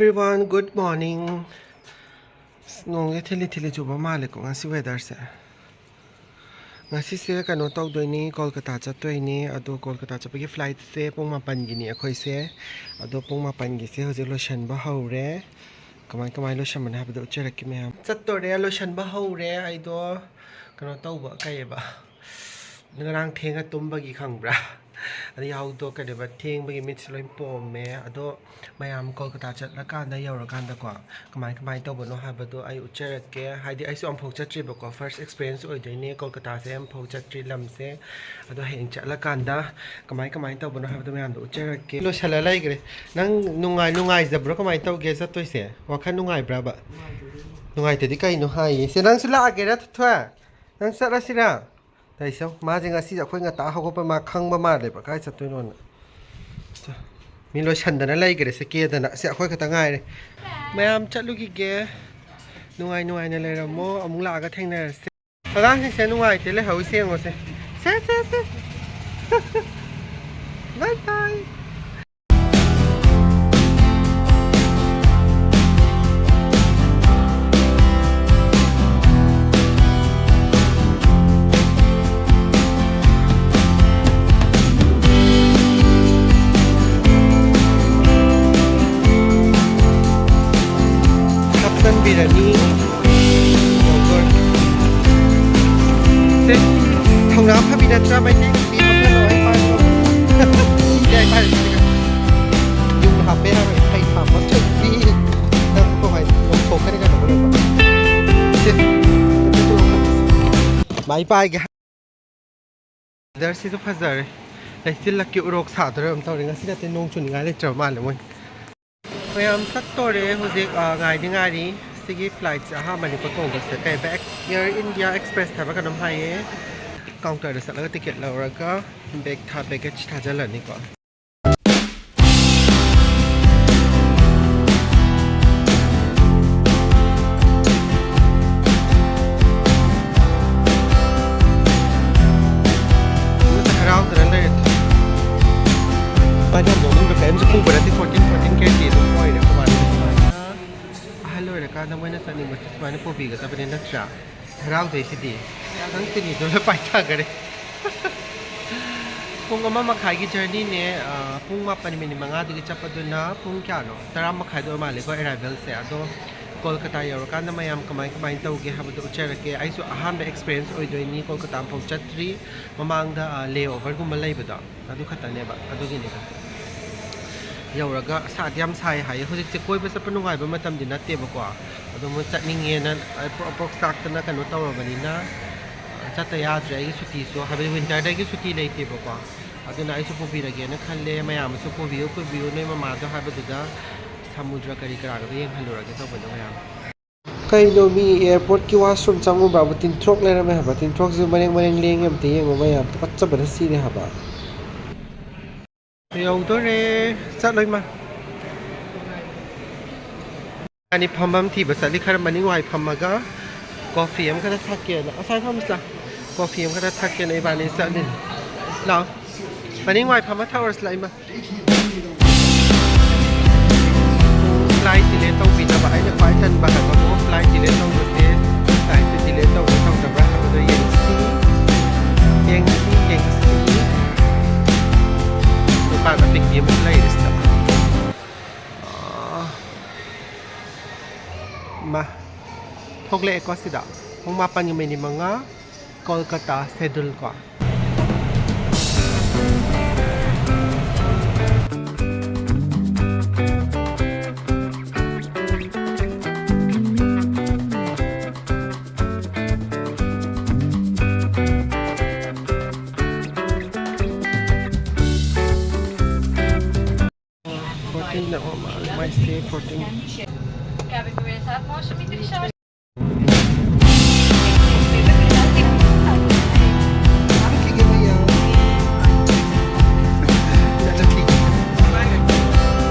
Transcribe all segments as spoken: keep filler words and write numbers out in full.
Everyone, good morning. ꯑꯁ, ꯅꯣꯡꯁꯦ ꯊꯤꯂꯤ ꯊꯤꯂꯤ ꯆꯨꯕ ꯃꯥꯜꯂꯦꯀꯣ ꯉꯁꯤ weatherꯁꯦ꯫ ꯉꯁꯤꯁꯦ ꯀꯩꯅꯣ ꯇꯧꯗꯣꯏꯅꯤ, ꯀꯣꯜꯀꯇꯥ ꯆꯠꯇꯣꯏꯅꯤ꯫ ꯑꯗꯣ ꯀꯣꯜꯀꯇꯥ ꯆꯠꯄꯒꯤ flightꯁꯦ ꯄꯨꯡ ꯃꯥꯄꯟꯒꯤꯅꯤ ꯑꯩꯈꯣꯏꯁꯦ꯫ ꯑꯗꯣ ꯄꯨꯡ ꯃꯥꯄꯟꯒꯤꯁꯦ ꯍꯧꯖꯤꯛ ꯂꯣꯏꯁꯟꯕ ꯍꯧꯔꯦ꯫ ꯀꯃꯥꯏ ꯀꯃꯥꯏ ꯂꯣꯏꯁꯟꯕꯅꯦ ꯍꯥꯏꯕꯗꯣ ꯎꯠꯆꯔꯛꯀꯦ ꯃꯌꯥꯝ꯫ ꯆꯠꯇꯣꯔꯦ, ꯂꯣꯏꯁꯟꯕ ꯍꯧꯔꯦ ꯑꯩꯗꯣ꯫ ꯀꯩꯅꯣ ꯇꯧꯕ, ꯀꯩꯑꯕ, ꯉꯔꯥꯡ ꯊꯦꯡꯅ ꯇꯨꯝꯕꯒꯤ ꯈꯪꯕ꯭ꯔꯥ? ꯑꯗ ꯌꯥꯍꯧꯗꯣ ꯀꯩꯅꯣꯕ, ꯊꯦꯡꯕꯒꯤ ꯃꯤꯠꯁꯦ ꯂꯣꯏ ꯄꯣꯝꯃꯦ꯫ ꯑꯗꯣ ꯃꯌꯥꯝ ꯀꯣꯜꯀꯇꯥ ꯆꯠꯂꯀꯥꯟꯗ, ꯌꯧꯔꯀꯥꯟꯗꯀꯣ, ꯀꯃꯥꯏ ꯀꯃꯥꯏ ꯇꯧꯕꯅꯣ ꯍꯥꯏꯕꯗꯣ ꯑꯩ ꯎꯠꯆꯔꯛꯀꯦ꯫ ꯍꯥꯏꯗꯤ ꯑꯩꯁꯨ ꯑꯃꯨꯛꯐꯥꯎ ꯆꯠꯇ꯭ꯔꯤꯕꯀꯣ, first experience ꯑꯣꯏꯗꯣꯏꯅꯦ ꯀꯣꯜꯀꯇꯥꯁꯦ, ꯑꯃꯨꯛꯐꯥꯎ ꯆꯠꯇ꯭ꯔꯤ ꯂꯝꯁꯦ꯫ ꯑꯗꯣ ꯍꯌꯦꯡ ꯆꯠꯂꯀꯥꯟꯗ ꯀꯃꯥꯏ ꯀꯃꯥꯏ ꯇꯧꯕꯅꯣ ꯍꯥꯏꯕꯗꯣ ꯃꯌꯥꯝꯗꯣ ꯎꯠꯆꯔꯛꯀꯦ꯫ ꯂꯣꯏꯁꯜꯂ ꯂꯩꯈ꯭ꯔꯦ꯫ ꯅꯪ ꯅꯨꯡꯉꯥꯏ-, ꯅꯨꯡꯉꯥꯏꯖꯕ꯭ꯔꯣ? ꯀꯃꯥꯏ ꯇꯧꯒꯦ ꯆꯠꯇꯣꯏꯁꯦ? ꯋꯥꯈꯜ ꯅꯨꯡꯉꯥꯏꯕ꯭ꯔꯕ? ꯅꯨꯡꯉꯥꯏꯇꯗꯤ ꯀꯩꯅꯣ ꯍꯥꯏꯌꯦ? ꯁꯦ, ꯅꯪꯁꯨ ꯂꯥꯛꯑꯒꯦꯔꯥ, ꯊꯣꯏ? ꯅꯪ ꯆꯠꯂꯁꯤꯔꯥ? ꯇꯩꯁꯧ, ꯃꯥꯁꯦ ꯉꯁꯤꯁꯦ ꯑꯩꯈꯣꯏ ꯉꯟꯇꯥ ꯍꯧꯒꯠꯄ ꯃꯥ ꯈꯪꯕ ꯃꯥꯜꯂꯦꯕ, ꯀꯥꯏ ꯆꯠꯇꯣꯏꯅꯣꯅ꯫ ꯆꯣ, ꯃꯤ ꯂꯣꯏꯁꯟꯗꯅ ꯂꯩꯈ꯭ꯔꯦ ꯁꯦ ꯀꯦꯗꯅ꯫ ꯁꯦ, ꯑꯩꯈꯣꯏ ꯈꯛꯇ ꯉꯥꯏꯔꯦ꯫ ꯃꯌꯥꯝ ꯆꯠꯂꯨꯈꯤꯒꯦ꯫ ꯅꯨꯡꯉꯥꯏ ꯅꯨꯡꯉꯥꯏꯅ ꯂꯩꯔꯝꯃꯣ꯫ ꯑꯃꯨꯛ ꯂꯥꯛꯑꯒ ꯊꯦꯡꯅꯔꯁꯦ꯫ ꯑꯉꯥꯡꯁꯤꯡꯁꯦ ꯅꯨꯡꯉꯥꯏꯇꯦ ꯂꯩꯍꯧꯔꯤꯁꯦ ꯌꯦꯡꯉꯣꯁꯦ꯫ ꯁꯦ, ꯁꯦ, ꯁꯦ꯫ Bye bye꯫ ꯍꯥꯞꯆꯟꯕꯤꯔꯅꯤ꯫ ꯌꯣꯒꯔꯠ꯫ ꯁꯦ, ꯊꯧꯅꯥ ꯐꯕꯤ ꯅꯠꯇ꯭ꯔꯥ? ꯃꯩꯇꯩ ꯅꯨꯄꯤ ꯑꯃ ꯈꯜꯂꯣ, ꯑꯩ ꯄꯥꯏꯔꯣ꯫ ꯏꯗꯤ ꯑꯩ ꯄꯥꯏꯔꯣ, ꯁꯤꯒ꯫ ꯌꯨꯝ ꯍꯥꯞꯄꯦ ꯍꯥꯏꯔꯣ, ꯑꯩ ꯊꯥꯕ ꯆꯠꯄꯤ꯫ ꯅꯪ ꯀꯃꯥꯏꯅ ꯂꯧꯊꯣꯛꯀꯅꯤ ꯀꯩꯅꯣ ꯈꯜꯂꯣ꯫ ꯁꯦ, ꯃꯥꯏ ꯄꯥꯏꯒꯦ꯫ Weatherꯁꯤꯁꯨ ꯐꯖꯔꯦ꯫ ꯂꯩꯆꯤꯜꯂꯛꯀꯤ ꯎꯔꯣꯛ ꯁꯥꯗꯣꯔꯦ ꯑꯃ ꯇꯧꯔꯦ꯫ ꯉꯁꯤ ꯅꯠꯇꯦ, ꯅꯣꯡ ꯆꯨꯅꯤꯡꯉꯥꯏ ꯂꯩꯇ꯭ꯔꯕ ꯃꯥꯜꯂꯦ ꯃꯣꯏ꯫ ꯃꯌꯥꯝ ꯆꯠꯇꯣꯔꯦ ꯍꯧꯖꯤꯛ, ꯑ, ꯉꯥꯏꯗꯤ ꯉꯥꯏꯔꯤ꯫ ꯁꯤꯒꯤ flightꯁꯦ ꯑꯍꯥꯟꯕꯅꯤꯀꯣ ꯇꯣꯡꯕꯁꯦ꯫ ꯀꯩꯕ, Air India Express ꯍꯥꯏꯕ ꯀꯩꯅꯣꯝ ꯍꯥꯏꯌꯦ꯫ Counterꯗ ꯆꯠꯂꯒ ticket ꯂꯧꯔꯒ bag ꯊꯥ-, baggage ꯊꯥꯖꯤꯜꯂꯅꯤꯀꯣ꯫ ꯍꯔꯥꯎꯗꯅ ꯂꯩꯔꯦ꯫ ꯃꯥꯗꯤ ꯌꯥꯝ ꯅꯣꯛꯅꯤꯡꯕ, ꯀꯔꯤꯝꯁꯨ ꯄꯨꯕ ꯅꯠꯇꯦ, fourteen, fourteen K G ꯑꯗꯨꯝ ꯑꯣꯏꯔꯦ ꯑꯩꯈꯣꯏ ꯃꯥꯅ꯫ ꯑꯗ ꯃꯣꯏꯅ ꯆꯠꯅꯤꯡꯕꯁꯦ ꯁꯨꯃꯥꯏꯅ ꯄꯨꯕꯤꯒꯗꯕꯅꯦ ꯅꯠꯇ꯭ꯔꯥ? ꯍꯔꯥꯎꯖꯩꯁꯤꯗꯤ꯫ ꯅꯪ ꯆꯤꯅꯤꯗꯣ ꯂꯣꯏ ꯄꯥꯏꯊꯈꯔꯦ꯫ ꯄꯨꯡ ꯑꯃ ꯃꯈꯥꯏꯒꯤ ꯖꯔꯅꯤꯅꯦ꯫ ꯄꯨꯡ ꯃꯥꯄꯟ ꯃꯤꯅꯤꯠ ꯃꯉꯥꯗꯒꯤ ꯆꯠꯄꯗꯨꯅ ꯄꯨꯡ ꯀꯌꯥꯅꯣ? ꯇꯔꯥ ꯃꯈꯥꯏꯗ ꯑꯣꯏ ꯃꯥꯜꯂꯦꯀꯣ ꯑꯦꯔꯥꯏꯚꯦꯜꯁꯦ꯫ ꯑꯗꯣ ꯀꯣꯜꯀꯇꯥ ꯌꯧꯔꯀꯥꯟꯗ ꯃꯌꯥꯝ ꯀꯃꯥꯏ ꯀꯃꯥꯏꯅ ꯇꯧꯒꯦ ꯍꯥꯏꯕꯗꯣ ꯎꯠꯆꯔꯛꯀꯦ꯫ ꯑꯩꯁꯨ ꯑꯍꯥꯟꯕ ꯑꯦꯛꯁꯄꯤꯔꯤꯌꯦꯟꯁ ꯑꯣꯏꯗꯣꯏꯅꯤ ꯀꯣꯜꯀꯇꯥ ꯑꯃꯐꯥꯎ ꯆꯠꯇ꯭ꯔꯤ꯫ ꯃꯃꯥꯡꯗ ꯂꯦ ꯑꯣꯚꯔꯒꯨꯝꯕ ꯂꯩꯕꯗꯣ ꯑꯗꯨ ꯈꯛꯇꯅꯦꯕ꯫ ꯑꯗꯨꯒꯤꯅꯤꯗ꯫ ꯌꯧꯔꯒ ꯁꯥꯗꯤ ꯌꯥꯝ ꯁꯥꯏ ꯍꯥꯏꯌꯦ꯫ ꯍꯧꯖꯤꯛꯁꯦ ꯀꯣꯏꯕ ꯆꯠꯄ ꯅꯨꯡꯉꯥꯏꯕ ꯃꯇꯝꯗꯤ ꯅꯠꯇꯦꯕꯀꯣ꯫ ꯑꯗꯣ ꯃꯣꯏ ꯆꯠꯅꯤꯡꯉꯦꯅ ꯑꯄ꯭ꯔꯣꯛ ꯑꯄ꯭ꯔꯣꯛ ꯆꯥꯛꯇꯅ ꯀꯩꯅꯣ ꯇꯧꯔꯕꯅꯤꯅ ꯆꯠꯇ ꯌꯥꯗ꯭ꯔꯦ꯫ ꯑꯩꯒꯤ ꯁꯨꯇꯤꯁꯨ ꯍꯥꯏꯕꯗꯤ ꯋꯤꯟꯇꯔꯗꯒꯤ ꯁꯨꯇꯤ ꯂꯩꯇꯦꯕꯀꯣ꯫ ꯑꯗꯨꯅ ꯑꯩꯁꯨ ꯄꯨꯕꯤꯔꯒꯦꯅ ꯈꯜꯂꯦ꯫ ꯃꯌꯥꯝꯁꯨ ꯄꯨꯕꯤꯌꯨ ꯄꯨꯕꯤꯌꯨ ꯅꯣꯏ ꯃꯃꯥꯗꯣ ꯍꯥꯏꯕꯗꯨꯗ ꯁꯃꯨꯗ꯭ꯔ ꯀꯔꯤ ꯀꯔꯥꯒꯗꯣ ꯌꯦꯡꯍꯜꯂꯨꯔꯒꯦ ꯇꯧꯕꯅꯦ ꯃꯌꯥꯝ꯫ ꯀꯩꯅꯣ ꯃꯤ ꯑꯦꯌꯥꯔꯄꯣꯔꯠꯀꯤ ꯋꯥꯁꯔꯨꯝ ꯆꯪꯉꯨꯕ꯭ꯔꯥꯕꯨ ꯇꯤꯟꯊ꯭ꯔꯣꯛ ꯂꯩꯔꯝꯃꯦ ꯍꯥꯏꯕ꯫ ꯇꯤꯟꯊ꯭ꯔꯣꯛꯁꯤꯁꯨ ꯃꯔꯦꯡ ꯃꯔꯦꯡ ꯂꯦꯡꯉꯦ ꯑꯝꯇ ꯌꯦꯡꯉꯣ ꯃꯌꯥꯝ꯫ ꯇꯨꯀꯠꯆꯕꯅ ꯁꯤꯔꯦ ꯍꯥꯏꯕ꯫ ꯌꯧꯗꯣꯔꯦ꯫ ꯆꯠꯂꯣ ꯏꯃꯥ꯫ ꯑꯅꯤ ꯐꯝꯐꯝ ꯊꯤꯕ ꯆꯠꯂꯤ꯫ ꯈꯔ ꯃꯅꯤꯡ ꯋꯥꯏ ꯐꯝꯃꯒ ꯀꯣꯐꯤ ꯑꯃꯈꯛꯇ ꯊꯛꯀꯦꯅ꯫ ꯑꯁ꯭ꯋꯥꯏ ꯐꯝꯁꯤꯂꯥ꯫ ꯀꯣꯐꯤ ꯑꯃꯈꯛꯇ ꯊꯛꯀꯦꯅ ꯏꯕꯥꯅꯤ ꯆꯠꯂꯤꯅꯤ꯫ ꯂꯥꯛꯑꯣ꯫ ꯃꯅꯤꯡ ꯋꯥꯏ ꯐꯝꯃ ꯊꯛꯎꯔꯁꯤꯂꯥ ꯏꯃꯥ꯫ ꯐ꯭ꯂꯥꯏꯠ ꯗꯤꯂꯦ ꯇꯧꯕꯤꯗꯕ꯫ ꯑꯩꯅ ꯈ꯭ꯋꯥꯏ ꯇꯟꯕ ꯍꯥꯏꯕꯕꯨ ꯐ꯭ꯂꯥꯏꯠ ꯗꯤꯂꯦ ꯇꯧꯕꯁꯦ꯫ ꯐ꯭ꯂꯥꯏꯠꯁꯦ ꯗꯤꯂꯦ ꯇꯧꯕ꯭ꯔꯥ ꯇꯧꯗꯕ꯭ꯔꯥ ꯍꯥꯏꯕꯗꯣ ꯌꯦꯡꯁꯤ꯫ ꯌꯦꯡꯁꯤ, ꯌꯦꯡꯁꯤ꯫ ꯗꯨꯀꯥꯟ ꯑꯄꯤꯛꯄꯤ ꯑꯃꯁꯨ ꯂꯩꯔꯤꯁꯤꯗ꯫ ꯑꯥ, ꯃꯥ, ꯊꯣꯛꯂꯛꯑꯦꯀꯣ ꯁꯤꯗ꯫ ꯄꯨꯡ ꯃꯥꯄꯟꯒꯤ ꯃꯤꯅꯤꯠ ꯃꯉꯥ꯫ ꯀꯣꯜꯀꯇꯥ ꯁꯦꯗꯨꯜ ꯀꯣ꯫ Fourteen na, oh, my, my stay fourteen.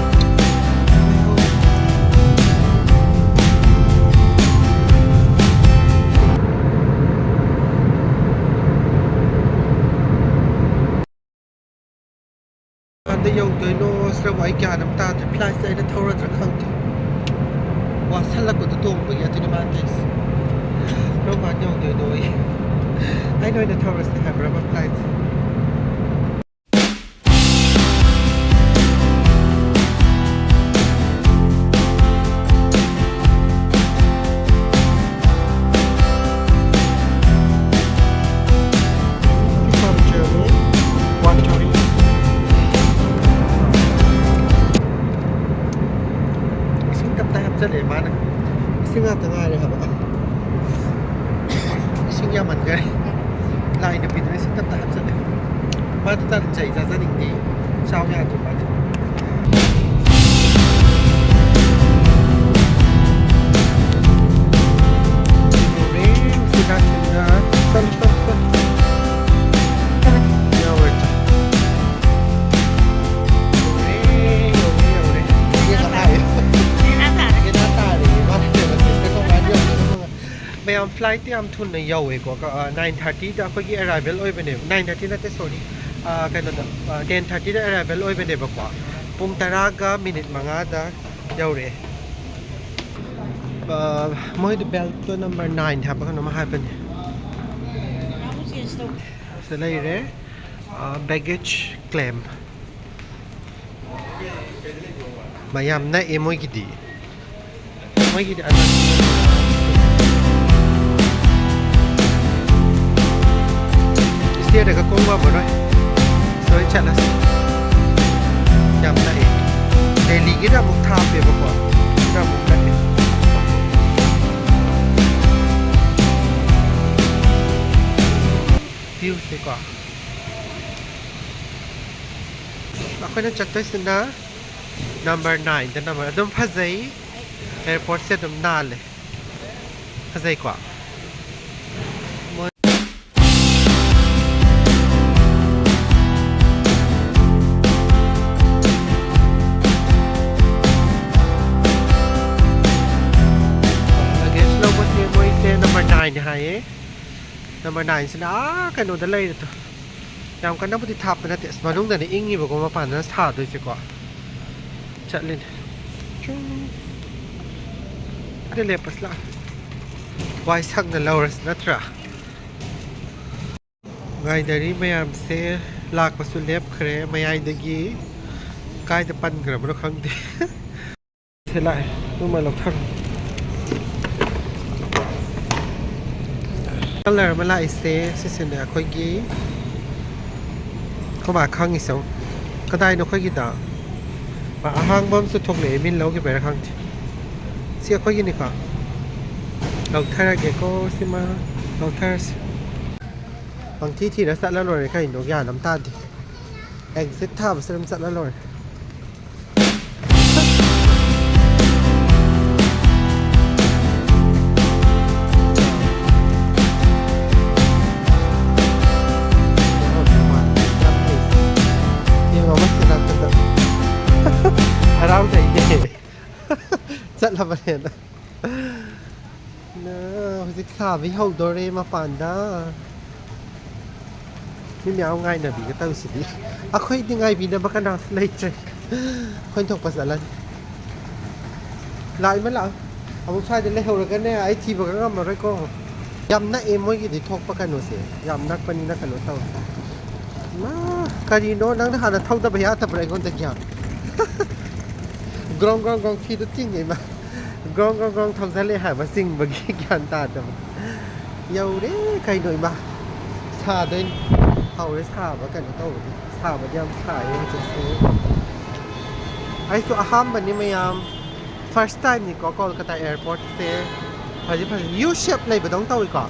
ꯀꯥꯟꯗ ꯌꯧꯗꯣꯏꯅꯣ ꯁꯤꯔꯕꯨ ꯑꯩ ꯒ꯭ꯌꯥꯟ ꯑꯃ ꯇꯥꯗ꯭ꯔꯦ꯫ ꯐ꯭ꯂꯥꯏꯠꯁꯦ ꯑꯩꯅ ꯊꯧꯔꯗ꯭ꯔꯥ ꯈꯪꯗꯦ꯫ ꯋꯥꯁꯜꯂꯛꯄꯗꯣ ꯇꯣꯡꯕꯒꯤ꯫ ꯑꯗꯨꯅꯤ ꯃꯥꯅ ꯇꯧꯔꯤꯁꯦ꯫ ꯀꯔꯝ ꯀꯥꯟꯗ ꯌꯧꯗꯣꯏꯅꯣ ꯑꯩ? ꯑꯩꯅ ꯑꯣꯏꯅ ꯊꯧꯔꯁꯦ ꯍꯥꯏꯕ꯭ꯔꯕ flightꯁꯦ? One twenty. ꯏꯁꯤꯡ ꯇꯞꯇꯥꯏ ꯍꯥꯞꯆꯜꯂꯛꯑꯦ ꯃꯥꯅ꯫ ꯏꯁꯤꯡ ꯉꯥꯛꯇ ꯉꯥꯏꯔꯦ ꯍꯥꯏꯕ꯫ ꯏꯁꯤꯡ ꯌꯥꯝꯃꯟꯈ꯭ꯔꯦ꯫ ꯂꯥꯏ ꯅꯨꯄꯤꯗꯨꯅ ꯏꯁꯤꯡ ꯇꯞꯇꯥꯏ ꯍꯥꯞꯆꯜꯂꯦ꯫ ꯃꯥꯗꯤ ꯇꯟ ꯆꯥꯏ ꯆꯥꯖꯅꯤꯡꯗꯦ꯫ ꯆꯥꯎ ꯌꯥꯗ꯭ꯔꯣ ꯃꯥꯗꯤ? ꯌꯧꯔꯦ, ꯎꯆꯤꯅꯥꯆꯤꯟꯗ꯫ ꯆꯠꯂꯨ, ꯆꯠꯂꯨ, ꯆꯠꯂꯨ꯫ ꯌꯧꯔꯦ, ꯆꯠꯂꯨ꯫ ꯌꯧꯔꯦ, ꯌꯧꯔꯦ, ꯌꯧꯔꯦ꯫ ꯌꯦꯡꯉꯣ, ꯍꯥꯏ꯫ ꯅꯦꯅꯥ ꯇꯥꯔꯦ꯫ ꯅꯦꯅꯥ ꯇꯥꯔꯦ꯫ ꯃꯥꯅ ꯀꯩꯅꯣ, ꯁꯤꯁꯇꯔ ꯀꯃꯥꯏꯅ ꯌꯧꯗꯣꯏꯅꯣ ꯈꯪꯉꯦ꯫ ꯃꯌꯥꯝ, flightꯇꯤ ꯌꯥꯝ ꯊꯨꯅ ꯌꯧꯋꯦꯀꯣ꯫ ꯀ-, ꯑ, nine thirtyꯗ ꯑꯩꯈꯣꯏꯒꯤ arrival ꯑꯣꯏꯕꯅꯦꯕ꯫ Nine thirty ꯅꯠꯇꯦ, sorry꯫ ꯑ, ꯀꯩꯅꯣꯗ, ꯑ, ten thirtyꯗ arrival ꯑꯣꯏꯕꯅꯦꯕꯀꯣ꯫ ꯄꯨꯡ ꯇꯔꯥꯒ ꯃꯤꯅꯤꯠ ꯃꯉꯥꯗ ꯌꯧꯔꯛꯑꯦ꯫ ꯑ, ꯃꯣꯏꯗꯣ beltꯇꯣ number nine ꯍꯥꯏꯕ ꯀꯩꯅꯣꯝ ꯍꯥꯏꯕꯅꯦ꯫ ꯁꯤꯗ ꯂꯩꯔꯦ꯫ ꯑ, baggage claim꯫ ꯃꯌꯥꯝ ꯅꯛꯑꯦ ꯃꯣꯏꯒꯤꯗꯤ꯫ ꯃꯣꯏꯒꯤꯗꯤ ꯑꯅꯛꯄ꯫ Stairꯗꯒ ꯀꯣꯡ ꯉꯝꯃꯔꯣꯏ꯫ ꯂꯣꯏ ꯆꯠꯂꯁꯤ꯫ ꯌꯥꯝ ꯅꯛꯑꯦ꯫ ꯗꯦꯜꯂꯤꯒꯤꯗ ꯑꯃꯨꯛ ꯊꯥꯞꯄꯦꯕꯀꯣ꯫ ꯁꯤꯗ ꯑꯃꯨꯛ ꯅꯛꯑꯦ꯫ Viewꯁꯦꯀꯣ꯫ ꯑꯩꯈꯣꯏꯅ ꯆꯠꯇꯣꯏꯁꯤꯅ number nineꯗ꯫ Number ꯑꯗꯨꯝ ꯐꯖꯩ꯫ Airportꯁꯦ ꯑꯗꯨꯝ ꯅꯥꯜꯂꯦ꯫ ꯐꯖꯩꯀꯣ? ꯃꯣꯏ luggage ꯂꯧꯕꯁꯦ ꯃꯣꯏꯁꯦ number nine ꯍꯥꯏꯌꯦ꯫ Number nineꯁꯤꯅ ꯑꯥ ꯀꯩꯅꯣꯗ ꯂꯩꯔꯦꯗꯣ꯫ ꯌꯥꯝ ꯀꯟꯅꯕꯨꯗꯤ ꯊꯥꯞꯄ ꯅꯠꯇꯦ꯫ ꯑꯁ, ꯃꯅꯨꯡꯗꯅꯦ ꯏꯪꯉꯤꯕꯀꯣ, ꯃꯄꯥꯟꯗꯅ ꯁꯥꯗꯣꯏꯁꯦꯀꯣ꯫ ꯆꯠꯂꯤꯅꯦ꯫ ꯆꯨꯝ꯫ ꯂꯦꯞꯄꯁꯤ ꯂꯥꯛꯑꯣ꯫ ꯋꯥꯏ ꯁꯪꯅ ꯂꯧꯔꯁꯤ ꯅꯠꯇ꯭ꯔꯥ? ꯉꯥꯏꯅꯔꯤ ꯃꯌꯥꯝꯁꯦ꯫ ꯂꯥꯛꯄꯁꯨ ꯂꯦꯞꯈ꯭ꯔꯦ ꯃꯌꯥꯏꯗꯒꯤ꯫ ꯀꯥꯏꯗ ꯄꯟꯈ꯭ꯔꯕꯅꯣ ꯈꯪꯗꯦ꯫ ꯁꯦ ꯂꯥꯛꯑꯦ꯫ ꯑꯗꯨꯃ ꯂꯧꯊꯔꯣ꯫ ꯀꯂꯔ ꯑꯃ ꯂꯥꯛꯏꯁꯦ ꯁꯤꯁꯤꯅꯦ ꯑꯩꯈꯣꯏꯒꯤ꯫ ꯑꯩꯈꯣꯏ ꯃꯥ ꯈꯪꯉꯤꯁꯦ ꯌꯦꯡꯉꯨ꯫ ꯀꯗꯥꯏꯅꯣ ꯑꯩꯈꯣꯏꯒꯤꯗ? ꯑꯍꯥꯡꯕ ꯑꯃꯁꯨ ꯊꯣꯛꯂꯛꯑꯦ, ꯃꯤꯅ ꯂꯧꯈꯤꯕꯩꯔꯥ ꯈꯪꯗꯦ꯫ ꯁꯤ ꯑꯩꯈꯣꯏꯒꯤꯅꯤꯀꯣ꯫ ꯂꯧꯊꯔꯒꯦꯀꯣ ꯁꯤꯃ꯫ ꯂꯧꯊꯔꯁꯤ꯫ ꯄꯪꯊꯤ ꯊꯤꯔ ꯆꯠꯂ ꯂꯣꯏꯔꯦ ꯀꯩꯅꯣ, ꯒ꯭ꯌꯥꯟ ꯑꯃ ꯇꯥꯗꯦ꯫ ꯑꯦꯛꯖꯤꯠ ꯊꯥꯕꯁꯤꯗ ꯑꯗꯨꯝ ꯆꯠꯂ ꯂꯣꯏꯔꯦ꯫ ꯌꯦꯡꯉꯣ, ꯃꯁꯤ ꯅꯥꯀꯟꯗ꯫ ꯍꯔꯥꯎꯖꯩꯅꯦ꯫ ꯆꯠꯂꯕꯅꯦꯅ꯫ ꯅ, ꯍꯧꯖꯤꯛ ꯁꯥꯕꯩ ꯍꯧꯗꯣꯔꯦ ꯃꯄꯥꯟꯗ꯫ ꯃꯤ ꯃꯌꯥꯝ ꯉꯥꯏꯅꯕꯤꯒ ꯇꯧꯁꯤꯗꯤ꯫ ꯑꯩꯈꯣꯏꯗꯤ ꯉꯥꯏꯕꯤꯅꯕ ꯀꯅꯥꯁꯨ ꯂꯩꯇ꯭ꯔꯦ꯫ ꯑꯩꯈꯣꯏꯅ ꯊꯣꯛꯄ ꯆꯠꯂꯅꯤ꯫ ꯂꯥꯛꯑꯣ ꯏꯃꯥ, ꯂꯥꯛꯑꯣ꯫ ꯑꯃꯨꯛ ꯁ꯭ꯋꯥꯏꯗ ꯂꯩꯍꯧꯔꯒꯅꯦ, ꯑꯩ ꯊꯤꯕꯒ ꯉꯝꯃꯔꯣꯏꯀꯣ꯫ ꯌꯥꯝ ꯅꯛꯑꯦ ꯃꯣꯏꯒꯤꯗꯤ ꯊꯣꯛꯄ ꯀꯩꯅꯣꯁꯦ꯫ ꯌꯥꯝ ꯅꯛꯄꯅꯤꯅ ꯀꯩꯅꯣ ꯇꯧꯋꯦ꯫ ꯏꯃꯥ, ꯀꯔꯤꯅꯣ? ꯅꯪꯅ ꯍꯥꯟꯅ ꯊꯧꯗꯕ ꯌꯥꯗꯕ꯭ꯔꯥ ꯑꯩꯉꯣꯟꯗꯒꯤ? ꯒ꯭ꯔꯣꯡ ꯒ꯭ꯔꯣꯡ ꯒ꯭ꯔꯣꯡ ꯐꯤꯗꯣ ꯆꯤꯡꯉꯦ ꯏꯃꯥ꯫ ꯒ꯭ꯔꯣꯡ ꯒ꯭ꯔꯣꯡ ꯒ꯭ꯔꯣꯡ ꯊꯧꯖꯜꯂꯛꯑꯦ ꯍꯥꯏꯕ, ꯆꯤꯡꯕꯒꯤ ꯒ꯭ꯌꯥꯟ ꯇꯥꯗꯕ꯫ ꯌꯧꯔꯦ ꯀꯩꯅꯣ ꯏꯃꯥ꯫ ꯁꯥꯗꯣꯏꯅꯤ꯫ ꯍꯧꯔꯦ ꯁꯥꯕ, ꯀꯩꯅꯣ ꯇꯧꯕꯗꯤ꯫ ꯁꯥꯕꯗꯤ ꯌꯥꯝ ꯁꯥꯏꯌꯦ ꯍꯧꯖꯤꯛꯁꯦ꯫ ꯑꯩꯁꯨ ꯑꯍꯥꯟꯕꯅꯤ ꯃꯌꯥꯝ꯫ ꯐꯥꯔꯁ ꯇꯥꯏꯝꯅꯤꯀꯣ ꯀꯣꯜꯀꯇꯥ ꯑꯦꯌꯥꯔꯄꯣꯔꯠꯁꯦ꯫ ꯐꯖꯤ ꯐꯖꯤ꯫ ꯌꯨ ꯁꯦꯞ ꯂꯩꯕꯗꯧꯅ ꯇꯧꯏꯀꯣ꯫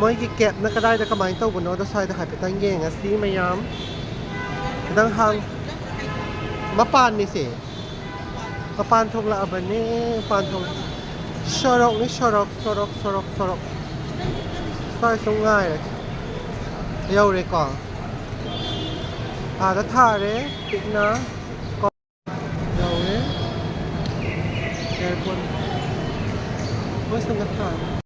ꯃꯣꯏꯒꯤ ꯀꯦꯞꯅ ꯀꯗꯥꯏꯗ ꯀꯃꯥꯏꯅ ꯇꯧꯕꯅꯣꯗꯣ ꯁ꯭ꯋꯥꯏꯗ ꯍꯥꯏꯐꯦꯠꯇꯪ ꯌꯦꯡꯉꯁꯤ ꯃꯌꯥꯝ꯫ ꯈꯤꯇꯪ ꯍꯥꯡ-, ꯃꯄꯥꯟꯅꯤꯁꯦ꯫ ꯃꯄꯥꯟ ꯊꯣꯛꯂꯛꯑꯕꯅꯦ, ꯃꯄꯥꯟ ꯊꯣꯛ-, ꯁꯣꯔꯣꯛꯅꯤ, ꯁꯣꯔꯣꯛ, ꯁꯣꯔꯣꯛ, ꯁꯣꯔꯣꯛ, ꯁꯣꯔꯣꯛ꯫ ꯁ꯭ꯋꯥꯏ ꯁꯨꯝ ꯉꯥꯏꯔꯒꯦ꯫ ꯌꯧꯔꯦꯀꯣ꯫ ꯑꯥꯗ ꯊꯥꯔꯦ ꯄꯤꯛꯅ꯫